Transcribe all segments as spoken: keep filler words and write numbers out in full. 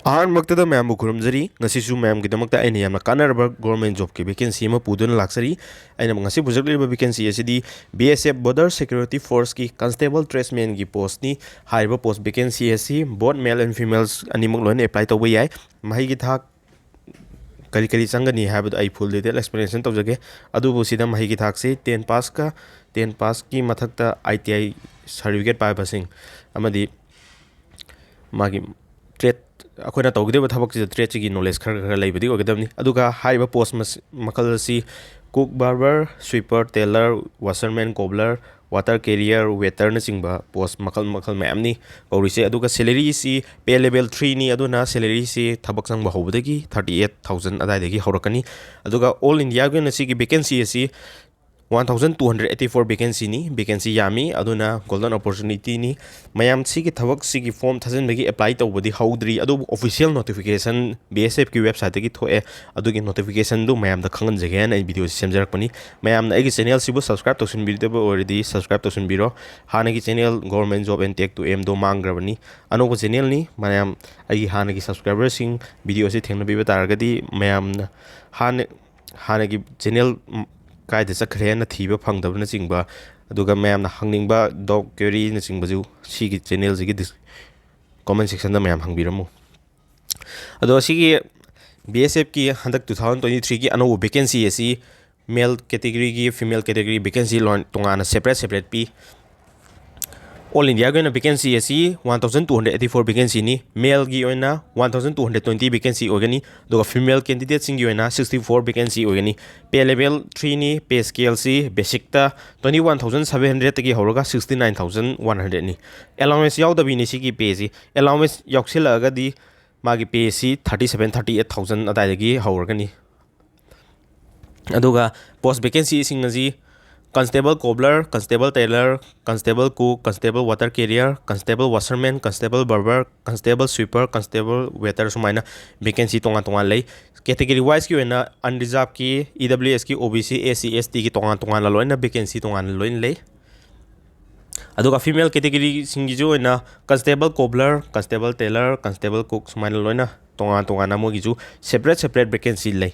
ꯑꯍꯥꯟꯕꯃꯛꯇꯗ ꯃꯌꯥꯝꯕꯨ ꯈꯨꯔꯨꯝꯖꯔꯤ꯫ ꯉꯁꯤꯁꯨ ꯃꯌꯥꯝꯒꯤꯗꯃꯛꯇ ꯑꯩꯅ ꯌꯥꯝꯅ ꯀꯥꯟꯅꯔꯕ government jobꯀꯤ vacancy ꯑꯃ ꯄꯨꯗꯨꯅ ꯂꯥꯛꯆꯔꯤ꯫ ꯑꯩꯅ ꯉꯁꯤ ꯄꯨꯖꯔꯛꯂꯤꯕ vacancy ꯑꯁꯤꯗꯤ B S F Border Security Forceꯀꯤ constable tradesmanꯒꯤ postꯅꯤ꯫ ꯍꯥꯏꯔꯤꯕ post vacancy ꯑꯁꯤ both male and females ꯑꯅꯤꯃꯛ ꯂꯣꯏꯅ apply ꯇꯧꯕ ꯌꯥꯏ꯫ ꯃꯍꯩꯒꯤ ꯊꯥꯛ ꯀꯔꯤ ꯀꯔꯤ ꯆꯪꯒꯅꯤ ꯍꯥꯏꯕꯗꯣ ꯑꯩ full detail explanation ꯇꯧꯖꯒꯦ꯫ ꯑꯗꯨꯕꯨ ꯁꯤꯗ ꯃꯍꯩꯒꯤ ꯊꯥꯛꯁꯤ ten passꯀ, ten passꯀꯤ ꯃꯊꯛꯇ I T I certificate ꯄꯥꯏꯕꯁꯤꯡ ꯑꯃꯗꯤ ꯃꯥꯒꯤ trade, ꯑꯩꯈꯣꯏꯅ ꯇꯧꯒꯗꯧꯔꯤꯕ ꯊꯕꯛꯁꯤꯗ tradeꯁꯤꯒꯤ knowledge ꯈꯔ ꯈꯔ ꯂꯩꯕꯗꯤ ꯑꯣꯏꯒꯗꯕꯅꯤ꯫ ꯑꯗꯨꯒ ꯍꯥꯏꯔꯤꯕ post ꯃꯈꯜ ꯑꯁꯤ cook, barber, sweeper, tailor, washerman, cobbler, water carrier, waiterꯅꯆꯤꯡꯕ post ꯃꯈꯜ ꯃꯈꯜ ꯃꯌꯥꯝꯅꯤ ꯀꯧꯔꯤꯁꯦ꯫ ꯑꯗꯨꯒ salaryꯁꯤ pay level threeꯅꯤ, ꯑꯗꯨꯅ salaryꯁꯤ ꯊꯕꯛ ꯆꯪꯕ ꯍꯧꯕꯗꯒꯤ thirty eight thousand ꯑꯗꯨꯋꯥꯏꯗꯒꯤ ꯍꯧꯔꯛꯀꯅꯤ꯫ ꯑꯗꯨꯒ all Indiaꯒꯤ ꯑꯣꯏꯅ ꯁꯤꯒꯤ vacancy ꯑꯁꯤ one thousand two hundred eighty four vacancyꯅꯤ꯫ Vacancy ꯌꯥꯝꯃꯤ, ꯑꯗꯨꯅ golden opportunityꯅꯤ꯫ ꯃꯌꯥꯝ ꯁꯤꯒꯤ ꯊꯕꯛꯁꯤꯒꯤ form ꯊꯥꯖꯤꯟꯕꯒꯤ apply ꯇꯧꯕꯗꯤ ꯍꯧꯗ꯭ꯔꯤ, ꯑꯗꯨꯕꯨ official notification B S Fꯀꯤ websiteꯇꯒꯤ ꯊꯣꯛꯑꯦ꯫ ꯑꯗꯨꯒꯤ notificationꯗꯨ ꯃꯌꯥꯝꯗ ꯈꯪꯍꯟꯖꯒꯦ ꯍꯥꯏꯅ ꯑꯩ videoꯁꯤ ꯁꯦꯝꯖꯔꯛꯄꯅꯤ꯫ ꯃꯌꯥꯝꯅ ꯑꯩꯒꯤ channelꯁꯤꯕꯨ subscribe ꯇꯧꯁꯤꯟꯕꯤꯗꯕ ꯑꯣꯏꯔꯗꯤ subscribe ꯇꯧꯁꯤꯟꯕꯤꯔꯣ꯫ ꯍꯥꯟꯅꯒꯤ channel Government Job and Tech to Aimꯗꯣ ꯃꯥꯡꯈ꯭ꯔꯕꯅꯤ꯫ ꯑꯅꯧꯕ channelꯅꯤ꯫ ꯃꯌꯥꯝ ꯑꯩꯒꯤ ꯍꯥꯟꯅꯒꯤ subscriberꯁꯤꯡ videoꯁꯤ ꯊꯦꯡꯅꯕꯤꯕ ꯇꯥꯔꯒꯗꯤ ꯃꯌꯥꯝꯅ ꯍꯥꯟꯅ, ꯍꯥꯟꯅꯒꯤ channel ꯀꯥꯏꯗ ꯆꯠꯈ꯭ꯔꯦꯅ ꯊꯤꯕ ꯐꯪꯗꯕꯅꯆꯤꯡꯕ, ꯑꯗꯨꯒ ꯃꯌꯥꯝꯅ ꯍꯪꯅꯤꯡꯕ doubt queryꯅꯆꯤꯡꯕꯁꯨ ꯁꯤꯒꯤ channelꯁꯤꯒꯤ dis-, comment sectionꯗ ꯃꯌꯥꯝ ꯍꯪꯕꯤꯔꯝꯃꯨ꯫ ꯑꯗꯣ ꯁꯤꯒꯤ B S Fꯀꯤ ꯍꯟꯗꯛ two thousand twenty threeꯒꯤ ꯑꯅꯧꯕ vacancy ꯑꯁꯤ male categoryꯒꯤ female category vacancy ꯂꯣꯏ ꯇꯣꯉꯥꯟꯅ separate separate ꯄꯤ꯫ All Indiaꯒꯤ ꯑꯣꯏꯅ vacancy ꯑꯁꯤ one thousand two hundred eighty four vacancyꯅꯤ꯫ Maleꯒꯤ ꯑꯣꯏꯅ one thousand two hundred twenty vacancy ꯑꯣꯏꯒꯅꯤ, ꯑꯗꯨꯒ female candidateꯁꯤꯡꯒꯤ ꯑꯣꯏꯅ sixty four vacancy ꯑꯣꯏꯒꯅꯤ꯫ Pay level threeꯅꯤ, pay scaleꯁꯤ basicꯇ twenty one thousand seven hundredꯇꯒꯤ ꯍꯧꯔꯒ sixty nine thousand one hundredꯅꯤ꯫ Allowance ꯌꯥꯎꯗꯕꯤꯅꯤ ꯁꯤꯒꯤ payꯁꯤ꯫ Allowance ꯌꯥꯎꯁꯤꯜꯂꯛꯑꯒꯗꯤ ꯃꯥꯒꯤ payꯁꯤ thirty seven, thirty eight thousand ꯑꯗꯨꯋꯥꯏꯗꯒꯤ ꯍꯧꯔꯒꯅꯤ꯫ ꯑꯗꯨꯒ post vacancyꯁꯤꯡ ꯑꯁꯤ constable cobbler, constable tailor, constable cook, constable water carrier, constable washerman, constable barber, constable sweeper, constable waiter ꯁꯨꯃꯥꯏꯅ vacancy ꯇꯣꯉꯥꯟ ꯇꯣꯉꯥꯟ ꯂꯩ꯫ Category wiseꯀꯤ ꯑꯣꯏꯅ unreservedꯀꯤ, E W Sꯀꯤ, O B C, S C, S Tꯒꯤ ꯇꯣꯉꯥꯟ ꯇꯣꯉꯥꯟꯅ ꯂꯣꯏꯅ vacancy ꯇꯣꯉꯥꯟꯅ ꯂꯣꯏꯅ ꯂꯩ꯫ ꯑꯗꯨꯒ female categoryꯁꯤꯡꯒꯤꯁꯨ ꯑꯣꯏꯅ constable, cobbler, constable, tailor, constable, cook ꯁꯨꯃꯥꯏꯅ ꯂꯣꯏꯅ ꯇꯣꯉꯥꯟ ꯇꯣꯉꯥꯟꯅ ꯃꯣꯏꯒꯤꯁꯨ separate separate vacancy ꯂꯩ꯫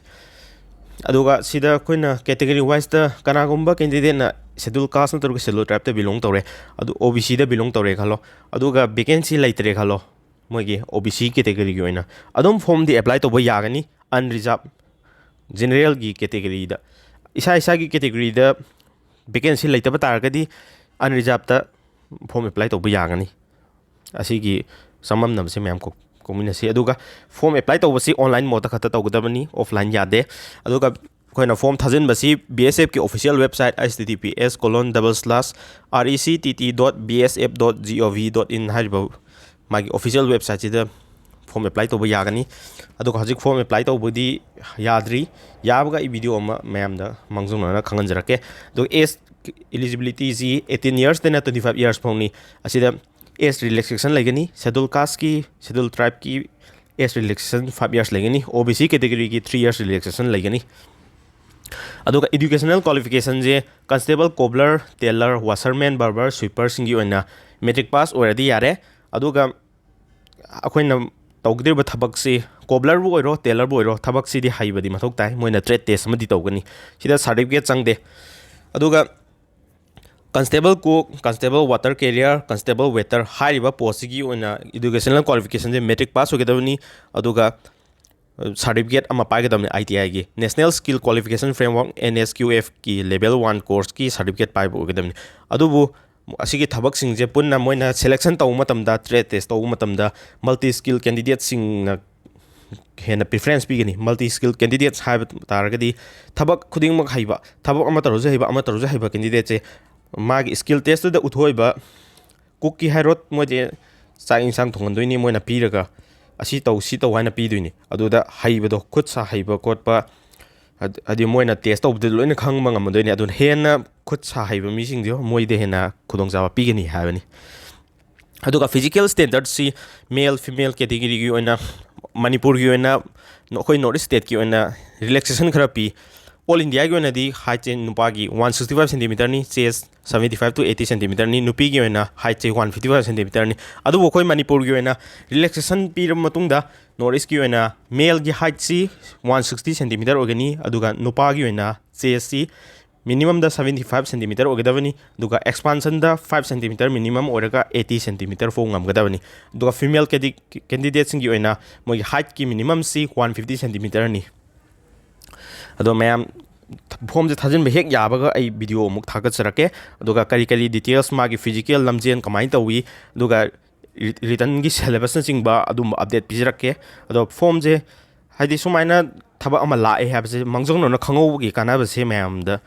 ꯑꯗꯨꯒ ꯁꯤꯗ ꯑꯩꯈꯣꯏꯅ category wiseꯇ ꯀꯅꯥꯒꯨꯝꯕ candidateꯅ schedule caste ꯅꯠꯇ꯭ꯔꯒ schedule tribeꯇ belong ꯇꯧꯔꯦ, ꯑꯗꯨ OBCꯗ belong ꯇꯧꯔꯦ ꯈꯜꯂꯣ, ꯑꯗꯨꯒ vacancy ꯂꯩꯇ꯭ꯔꯦ ꯈꯜꯂꯣ, ꯃꯣꯏꯒꯤ OBC categoryꯒꯤ ꯑꯣꯏꯅ, ꯑꯗꯨꯝ formꯗꯤ apply ꯇꯧꯕ ꯌꯥꯒꯅꯤ unreserved, generalꯒꯤ categoryꯗ꯫ ꯏꯁꯥ ꯏꯁꯥꯒꯤ categoryꯗ vacancy ꯂꯩꯇꯕ ꯇꯥꯔꯒꯗꯤ unreservedꯇ form apply ꯇꯧꯕ ꯌꯥꯒꯅꯤ꯫ ꯑꯁꯤꯒꯤ ꯆꯃꯝꯅꯕꯁꯦ ꯃꯌꯥꯝ ꯀꯣꯛ-, ꯀꯣꯛꯃꯤꯟꯅꯁꯤ꯫ ꯑꯗꯨꯒ form apply ꯇꯧꯕꯁꯤ online modeꯇ ꯈꯛꯇ ꯇꯧꯒꯗꯕꯅꯤ, offline ꯌꯥꯗꯦ꯫ ꯑꯗꯨꯒ ꯑꯩꯈꯣꯏꯅ form ꯊꯥꯖꯤꯟꯕꯁꯤ BSFꯀꯤ official website, H T T P S colon double slash R E C T T dot B S F dot G O V dot in ꯍꯥꯏꯔꯤꯕ ꯃꯥꯒꯤ official websiteꯁꯤꯗ form apply ꯇꯧꯕ ꯌꯥꯒꯅꯤ꯫ ꯑꯗꯨꯒ ꯍꯧꯖꯤꯛ form apply ꯇꯧꯕꯗꯤ ꯌꯥꯗ꯭ꯔꯤ꯫ ꯌꯥꯕꯒ ꯑꯩ video ꯑꯃ ꯃꯌꯥꯝꯗ ꯃꯥꯡꯖꯧꯅꯅ ꯈꯪꯍꯟꯖꯔꯛꯀꯦ꯫ ꯑꯗꯨꯒ age eligibilityꯁꯤ eighteen yearsꯇꯩꯅ twenty five years ꯐꯥꯎꯅꯤ꯫ ꯑꯁꯤꯗ age relaxation ꯂꯩꯒꯅꯤ꯫ Schedule casteꯀꯤ, schedule tribeꯀꯤ age relaxation five years ꯂꯩꯒꯅꯤ꯫ OBC categoryꯒꯤ three years relaxation ꯂꯩꯒꯅꯤ꯫ ꯑꯗꯨꯒ educational qualificationꯁꯦ constable, cobbler, tailor, washerman, barber, sweeperꯁꯤꯡꯒꯤ ꯑꯣꯏꯅ matric pass ꯑꯣꯏꯔꯗꯤ ꯌꯥꯔꯦ꯫ ꯑꯗꯨꯒ ꯑꯩꯈꯣꯏꯅ ꯇꯧꯒꯗꯧꯔꯤꯕ ꯊꯕꯛꯁꯤ, cobblerꯕꯨ ꯑꯣꯏꯔꯣ, tailorꯕꯨ ꯑꯣꯏꯔꯣ, ꯊꯕꯛꯁꯤꯗꯤ ꯍꯩꯕꯗꯤ ꯃꯊꯧ ꯇꯥꯏ꯫ ꯃꯣꯏꯅ trade test ꯑꯃꯗꯤ ꯇꯧꯒꯅꯤ꯫ ꯁꯤꯗ certificate ꯆꯪꯗꯦ꯫ ꯑꯗꯨꯒ constable, cook, constable, water carrier, constable, waiter ꯍꯥꯏꯔꯤꯕ postꯁꯤꯒꯤ ꯑꯣꯏꯅ educational qualificationꯁꯦ matric pass ꯑꯣꯏꯒꯗꯕꯅꯤ꯫ ꯑꯗꯨꯒ certificate ꯑꯃ ꯄꯥꯏꯒꯗꯕꯅꯤ ITIꯒꯤ, National Skill Qualification Framework, NSQFꯀꯤ level one courseꯀꯤ certificate ꯄꯥꯏꯕ ꯑꯣꯏꯒꯗꯕꯅꯤ꯫ ꯑꯗꯨꯕꯨ ꯑꯁꯤꯒꯤ ꯊꯕꯛꯁꯤꯡꯁꯦ ꯄꯨꯟꯅ ꯃꯣꯏꯅ selection ꯇꯧꯕ ꯃꯇꯝꯗ, trade test ꯇꯧꯕ ꯃꯇꯝꯗ multi skill candidateꯁꯤꯡꯅ ꯍꯦꯟꯅ preference ꯄꯤꯒꯅꯤ꯫ Multi skill candidates ꯍꯥꯏꯕ ꯇꯥꯔꯒꯗꯤ ꯊꯕꯛ ꯈꯨꯗꯤꯡꯃꯛ ꯍꯩꯕ, ꯊꯕꯛ ꯑꯃ ꯇꯧꯔꯁꯨ ꯍꯩꯕ, ꯑꯃ ꯇꯧꯔꯁꯨ ꯍꯩꯕ candidateꯁꯦ ꯃꯥꯒꯤ skill testꯇꯨꯗ ꯎꯠꯊꯣꯛꯏꯕ, cookꯀꯤ ꯍꯥꯏꯔꯣ, ꯃꯣꯏꯗꯤ ꯆꯥꯛ ꯏꯟꯁꯥꯡ ꯊꯣꯡꯍꯟꯗꯣꯏꯅꯤ, ꯃꯣꯏꯅ ꯄꯤꯔꯒ ꯑꯁꯤ ꯇꯧ, ꯁꯤ ꯇꯧ ꯍꯥꯏꯅ ꯄꯤꯗꯣꯏꯅꯤ꯫ ꯑꯗꯨꯗ ꯍꯩꯕꯗꯣ, ꯈꯨꯠ ꯁꯥ ꯍꯩꯕ ꯈꯣꯠꯄ, ꯍꯥꯏꯗꯤ ꯃꯣꯏꯅ test ꯇꯧꯕꯗ ꯂꯣꯏꯅ ꯈꯪꯕ ꯉꯝꯃꯗꯣꯏꯅꯤ꯫ ꯑꯗꯨꯅ ꯍꯦꯟꯅ ꯈꯨꯠ ꯁꯥ ꯍꯩꯕ ꯃꯤꯁꯤꯡꯗꯣ ꯃꯣꯏꯗ ꯍꯦꯟꯅ ꯈꯨꯗꯣꯡꯆꯥꯕ ꯄꯤꯒꯅꯤ ꯍꯥꯏꯕꯅꯤ꯫ ꯑꯗꯨꯒ physical standardꯁꯤ male, female categoryꯒꯤ ꯑꯣꯏꯅ, ꯃꯅꯤꯄꯨꯔꯒꯤ ꯑꯣꯏꯅ, ꯑꯩꯈꯣꯏ North East stateꯀꯤ ꯑꯣꯏꯅ relaxation ꯈꯔ ꯄꯤ꯫ ꯑꯣꯜ ꯏꯟꯗꯤꯌꯥꯒꯤ ꯑꯣꯏꯅꯗꯤ ꯍꯥꯏꯠꯁꯦ ꯅꯨꯄꯥꯒꯤ ꯋꯥꯟ ꯁꯤꯛꯁꯇꯤ ꯐꯥꯏꯚ ꯁꯦꯟꯇꯤꯃꯤꯇꯔꯅꯤ, chest seventy five to eighty ꯁꯦꯟꯇꯤꯃꯤꯇꯔꯅꯤ, ꯅꯨꯄꯤꯒꯤ ꯑꯣꯏꯅ ꯍꯥꯏꯠꯁꯦ ꯋꯥꯟ ꯐꯤꯐꯇꯤ ꯐꯥꯏꯚ ꯁꯦꯟꯇꯤꯃꯤꯇꯔꯅꯤ꯫ ꯑꯗꯨꯕꯨ ꯑꯩꯈꯣꯏ ꯃꯅꯤꯄꯨꯔꯒꯤ ꯑꯣꯏꯅ ꯔꯤꯂꯦꯛꯁꯦꯁꯟ ꯄꯤꯔꯕ ꯃꯇꯨꯡꯗ ꯅꯣꯔꯠ ꯏꯁꯀꯤ ꯑꯣꯏꯅ ꯃꯦꯜꯒꯤ ꯍꯥꯏꯠꯁꯤ ꯋꯥꯟ ꯁꯤꯛꯁꯇꯤ ꯁꯦꯟꯇꯤꯃꯤꯇꯔ ꯑꯣꯏꯒꯅꯤ, ꯑꯗꯨꯒ ꯅꯨꯄꯥꯒꯤ ꯑꯣꯏꯅ ꯆꯦꯁꯁꯤ ꯃꯤꯅꯤꯃꯝꯗ ꯁꯕꯦꯟꯇꯤ ꯐꯥꯏꯚ ꯁꯦꯟꯇꯤꯃꯤꯇꯔ ꯑꯣꯏꯒꯗꯕꯅꯤ, ꯑꯗꯨꯒ ꯑꯦꯛꯁꯄꯥꯟꯁꯟꯗ ꯐꯥꯏꯚ ꯁꯦꯟꯇꯤꯃꯤꯇꯔ ꯃꯤꯅꯤꯃꯝ ꯑꯣꯏꯔꯒ ꯑꯩꯠꯇꯤ ꯁꯦꯟꯇꯤꯃꯤꯇꯔ ꯐꯥꯎ ꯉꯝꯒꯗꯕꯅꯤ꯫ ꯑꯗꯨꯒ ꯐꯤꯃꯦꯜ ꯀꯦꯟꯗꯤꯗꯦꯠꯁꯤꯡꯒꯤ ꯑꯣꯏꯅ ꯃꯣꯏꯒꯤ ꯍꯥꯏꯠꯀꯤ ꯃꯤꯅꯤꯃꯝꯁꯤ ꯋꯥꯟ ꯐꯤꯐꯇꯤ ꯁꯦꯟꯇꯤꯃꯤꯇꯔꯅꯤ꯫ ꯑꯗꯣ ꯃꯌꯥꯝ, ꯐꯣꯝꯁꯦ ꯊꯥꯖꯤꯟꯕ ꯍꯦꯛ ꯌꯥꯕꯒ ꯑꯩ ꯚꯤꯗꯤꯑꯣ ꯑꯃꯨꯛ ꯊꯥꯒꯠꯆꯔꯛꯀꯦ꯫ ꯑꯗꯨꯒ ꯀꯔꯤ ꯀꯔꯤ ꯗꯤꯇꯦꯜꯁ, ꯃꯥꯒꯤ ꯐꯤꯖꯤꯀꯦꯜ ꯂꯝꯖꯦꯟ ꯀꯃꯥꯏꯅ ꯇꯧꯏ, ꯑꯗꯨꯒ ꯔꯤꯇꯟꯒꯤ ꯁꯦꯂꯦꯕꯁꯅꯆꯤꯡꯕ ꯑꯗꯨꯝꯕ ꯑꯞꯗꯦꯠ ꯄꯤꯖꯔꯛꯀꯦ꯫ ꯑꯗꯣ ꯐꯣꯝꯁꯦ ꯍꯥꯏꯗꯤ ꯁꯨꯃꯥꯏꯅ ꯊꯕꯛ ꯑꯃ ꯂꯥꯛꯑꯦ ꯍꯥꯏꯕꯁꯦ ꯃꯥꯡꯖꯧꯅꯅ ꯈꯪꯍꯧꯕꯒꯤ ꯀꯥꯟꯅꯕꯁꯦ ꯃꯌꯥꯝꯗ,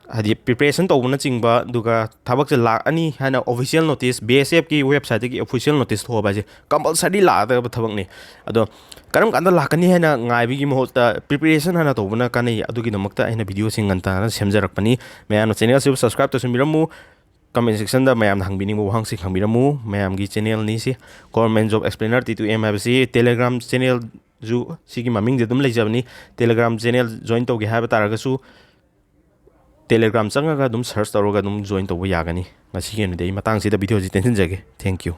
ꯍꯥꯏꯗꯤ ꯄ꯭ꯔꯤꯄꯦꯔꯦꯁꯟ ꯇꯧꯕꯅꯆꯤꯡꯕ, ꯑꯗꯨꯒ ꯊꯕꯛꯁꯦ ꯂꯥꯛꯑꯅꯤ ꯍꯥꯏꯅ ꯑꯣꯐꯤꯁꯤꯌꯦꯜ ꯅꯣꯇꯤꯁ, ꯕꯤ ꯑꯦꯁ ꯑꯦꯐꯀꯤ ꯋꯦꯕꯁꯥꯏꯠꯇꯒꯤ ꯑꯣꯐꯤꯁꯤꯌꯦꯜ ꯅꯣꯇꯤꯁ ꯊꯣꯛꯑꯕ ꯍꯥꯏꯁꯦ ꯀꯝꯄꯜꯁꯔꯤ ꯂꯥꯛꯀꯗꯕ ꯊꯕꯛꯅꯤ꯫ ꯑꯗꯣ ꯀꯔꯝ ꯀꯥꯟꯗ ꯂꯥꯛꯀꯅꯤ ꯍꯥꯏꯅ ꯉꯥꯏꯕꯒꯤ ꯃꯍꯨꯠꯇ ꯄ꯭ꯔꯤꯄꯦꯔꯦꯁꯟ ꯍꯥꯟꯅ ꯇꯧꯕꯅ ꯀꯥꯟꯅꯩ꯫ ꯑꯗꯨꯒꯤꯗꯃꯛꯇ ꯑꯩꯅ ꯚꯤꯗꯤꯑꯣꯁꯤ ꯉꯟꯇꯥꯅ ꯁꯦꯝꯖꯔꯛꯄꯅꯤ꯫ ꯃꯌꯥꯝꯅ ꯆꯦꯅꯦꯜꯁꯤꯕꯨ ꯁꯕꯁꯀ꯭ꯔꯥꯏꯕ ꯇꯧꯁꯤꯟꯕꯤꯔꯝꯃꯨ꯫ ꯀꯃꯦꯟ ꯁꯦꯛꯁꯟꯗ ꯃꯌꯥꯝꯅ ꯍꯪꯕꯤꯅꯤꯡꯕ ꯋꯥꯍꯪꯁꯤꯡ ꯍꯪꯕꯤꯔꯝꯃꯨ꯫ ꯃꯌꯥꯝꯒꯤ ꯆꯦꯅꯦꯜꯅꯤ ꯁꯤ, Government Job Explainer T two M ꯍꯥꯏꯕꯁꯤ꯫ ꯇꯦꯂꯦꯒ꯭ꯔꯥꯝ ꯆꯦꯅꯦꯜꯁꯨ ꯁꯤꯒꯤ ꯃꯃꯤꯡꯁꯦ ꯑꯗꯨꯝ ꯂꯩꯖꯕꯅꯤ꯫ ꯇꯦꯂꯦꯒ꯭ꯔꯥꯝ ꯆꯦꯅꯦꯜ ꯖꯣꯏꯟ ꯇꯧꯒꯦ ꯍꯥꯏꯕ ꯇꯥꯔꯒꯁꯨ ꯇꯦꯂꯦꯒ꯭ꯔꯥꯝ ꯆꯪꯉꯒ ꯑꯗꯨꯝ ꯁꯔꯆ ꯇꯧꯔꯒ ꯑꯗꯨꯝ ꯖꯣꯏꯟ ꯇꯧꯕ ꯌꯥꯒꯅꯤ꯫ ꯉꯁꯤꯒꯤ ꯑꯣꯏꯅꯗꯤ ꯑꯩ ꯃꯇꯥꯡꯁꯤꯗ ꯚꯤꯗꯤꯑꯣꯁꯤ ꯇꯦꯟꯁꯤꯟꯖꯒꯦ꯫ Thank you꯫